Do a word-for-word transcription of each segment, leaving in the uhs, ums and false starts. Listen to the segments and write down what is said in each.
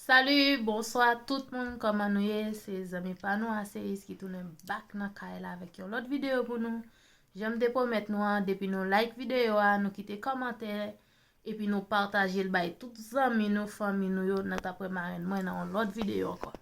Salut, bonswa tout moun, kòman nou ye? Se zanmi pa nou Aseyis ki tounen back nan kay la avèk yon lòt videyo pou nou. Jan m te pwomèt nou an, depi nou like videyo a, nou kite kòmantè, epi nou pataje l bay tout zanmi nou, fanmi nou yo, n a t ap wè marenn mwen nan yon lòt videyo ankò.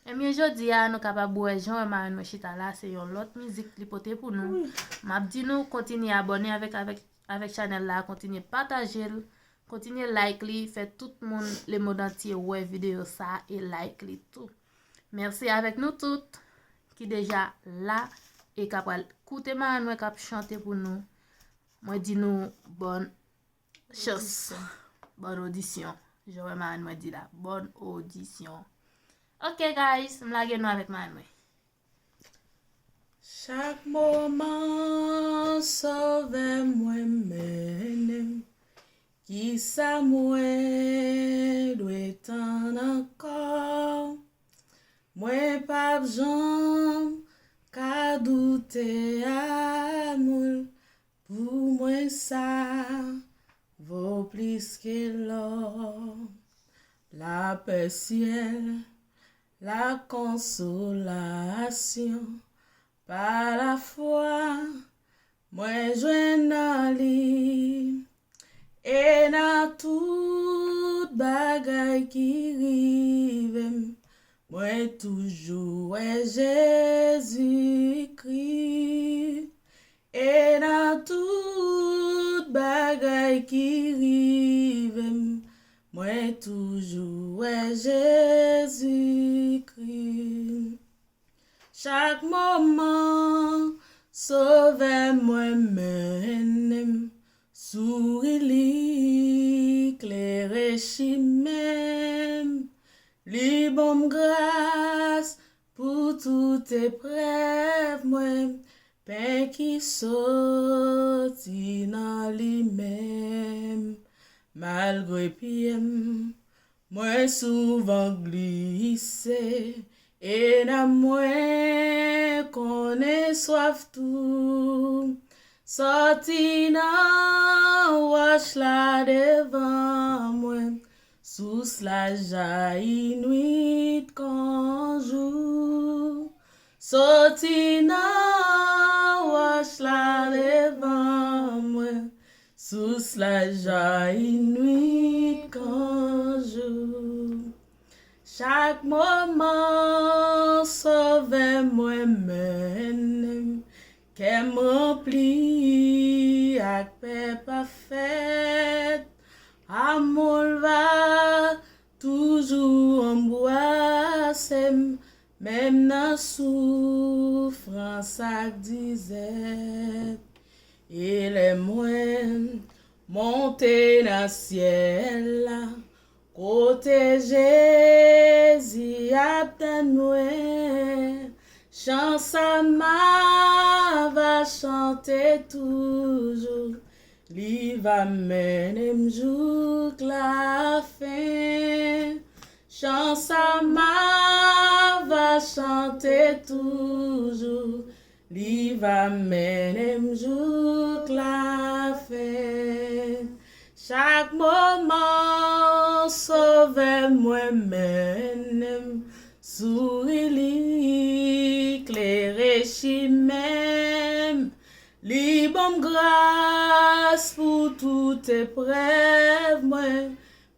Ebyen, jodi a, nou kapab wè jan wè marenn mwen chita la, se yon lòt mizik li pote pou nou. M ap di nou, kontinye abòne avèk, avèk, avèk chanèl la, kontinye pataje l, kontinye like li, fè tout moun lemondantye wè videyo sa e like li tou. Mèsi avèk nou tout ki deja la e k ap pral koute marenn mwen k ap chante pou nou. Mwen di nou bòn chans, bòn odisyon. Jan wè marenn mwen di la, bòn odisyon. Ok guys, m lage nou avèk marenn mwen. Chak moman Sovè mwen mennen m, kisa mwen dwe tann ankò? Mwen p ap janm ka doute amou l, pou mwen sa vo plis ke lò. Lapè syèl, lakonsolasyon, pa lafwa mwen jwenn nan li. E nan tout bagay ki rive m, mwen toujou wè Jezikri. E nan tout bagay ki rive m, mwen toujou wè Jezikri. Chak moman Sovè mwen mennen m, souri li klere chimen m, li ban m gras pou tout eprèv mwen, pen ki soti nan li menm. Malgre pye m, mwen souvan glise, e nanm mwen konnen swaf tou. Sòti nan wòch la devan mwen, sous la jayi nwit kon jou. Sòti nan wòch la devan mwen, sous la jayi nwit kon jou. Chak moman Sovè mwen mennen m, kè m ranpli ak pè pafèt. Amou l va toujou anbwase m, menm nan soufrans ak dizèt. E lè mwen monte nan syèl la, kote Jezi ap tann mwen, chan sa m a va chante toujou, li va mennen m jouk lafen. Chan sa m a va chante toujou, li va mennen m jouk lafen. Chak moman Sovè mwen mennen m, souri li klere chimen m, li ban m gras pou tout eprèv mwen,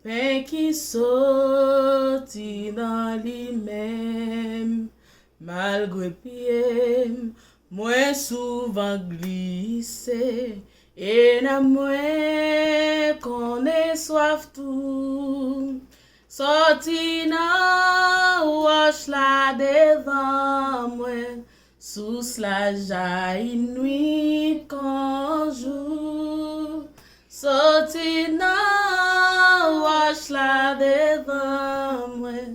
pen ki soti nan li menm. Malgre pye m, mwen souvan glise, e nanm mwen konnen swaf tou. Sòti nan wòch la devan mwen, sous la jayi nwit kon jou. Sòti nan wòch la devan mwen,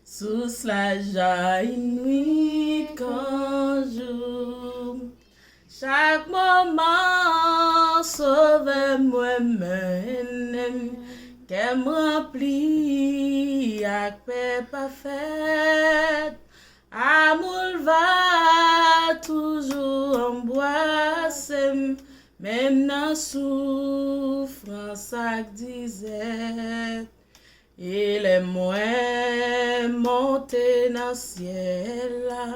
sous la jayi nwit kon jou. Chak moman Sovè mwen mennen m, kè m ranpli ak pè pafèt. Amou l va toujou anbwase m, menm nan soufrans ak dizèt. E lè mwen syèl la,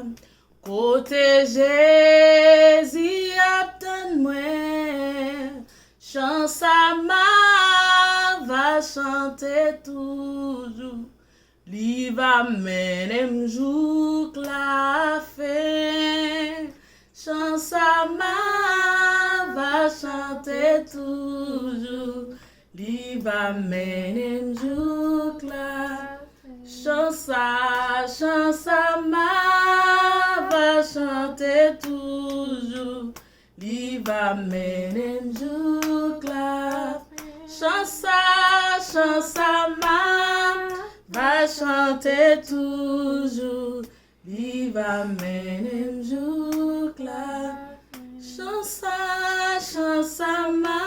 kote Jezi ap tann mwen. Chan sa m a va chante toujou, li va mennen m jouk lafen. Chan sa m a va chante toujou, li va mennen m jouk la. Chan sa, chan sa m a va chante toujou, li va mennen m jouk la. Chan sa, chan sa m a va chante toujou, li va mennen m jouk la. Chan sa, chan sa m a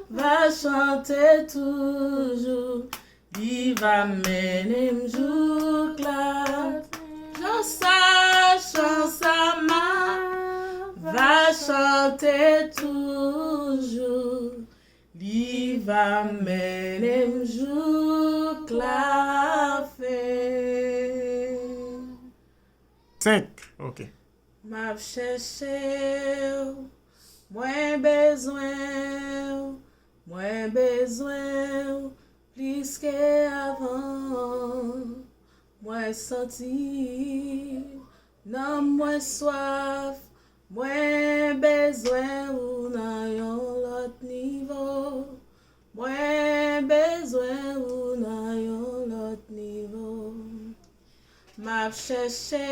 va chante toujou, li va mennen m jouk la. Chan sa, chan sa m a va chante toujou, li va mennen m jouk lafen. Senk. Ok. M ap chèche w, mwen bezwen w, mwen bezwen w plis ke avan. Mwen santi nanm mwen swaf, mwen bezwen ou nan yon lòt nivo. Mwen bezwen ou nan yon lòt nivo. M ap chèche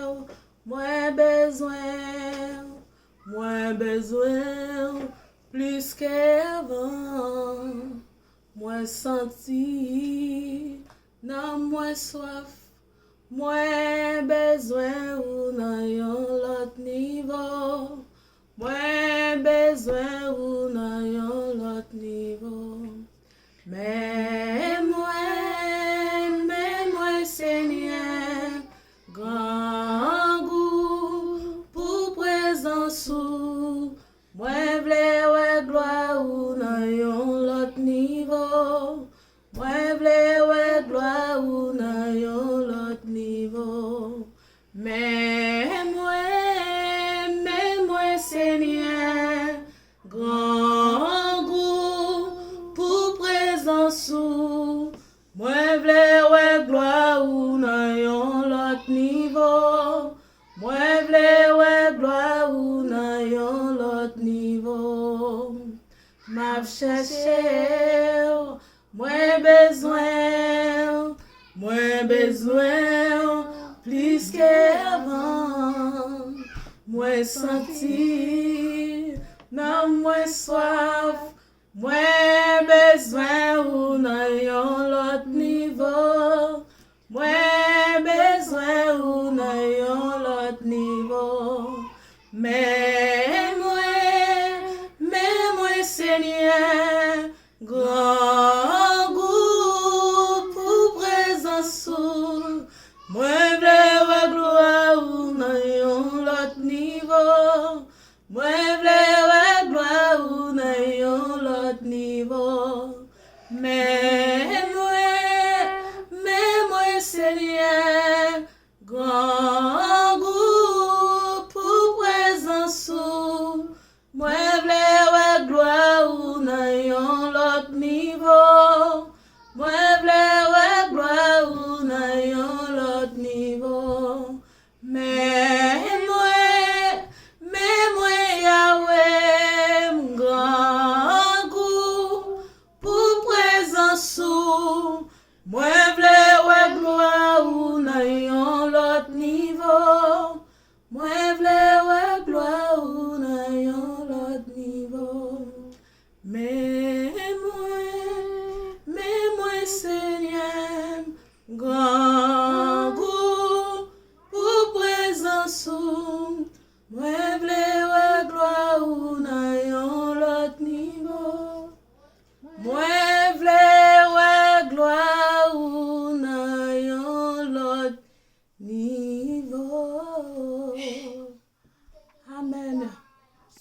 w, mwen bezwen w, mwen bezwen w plis ke avan. Mwen santi nanm mwen swaf, mwen bezwen ou nan yon lòt nivo. Mwen bezwen ou nan yon lòt nivo. Men mwen, men mwen, Senyè, grangou pou prezans ou. Mwen vle wè glwa ou nan yon lòt nivo. Mwen vle wè glwa ou nan yon lòt nivo. Men mwen, men mwen, Senyè, grangou pou prezans ou. Mwen vle wè glwa ou nan yon lòt nivo. Mwen vle wè glwa ou nan yon lòt nivo. M ap chèche w, mwen bezwen w, mwen bezwen w plis ke avan. Mwen santi nanm mwen swaf, mwen bezwen ou nan yon lòt nivo. Mwen bezwen ou nan yon lòt nivo. Men mwen, men mwen, Senyè, grangou pou prezans ou. Mwen vle wè glwa ou nan yon lòt nivo. Mwen vle wè glwa ou nan yon lòt nivo. Men mwen, men mwen, Senyè, grangou pou prezans ou. Mwen vle wè glwa ou nan yon lòt nivo. Mwen vle wè glwa ou nan yon lòt nivo. Men mwen, men mwen, Yawe, m grangou pou prezans ou. Mwen vle wè glwa ou nan yon lòt nivo. Mwen vle wè glwa ou nan yon lòt nivo. Men mwen, men mwen, Senyè, m gran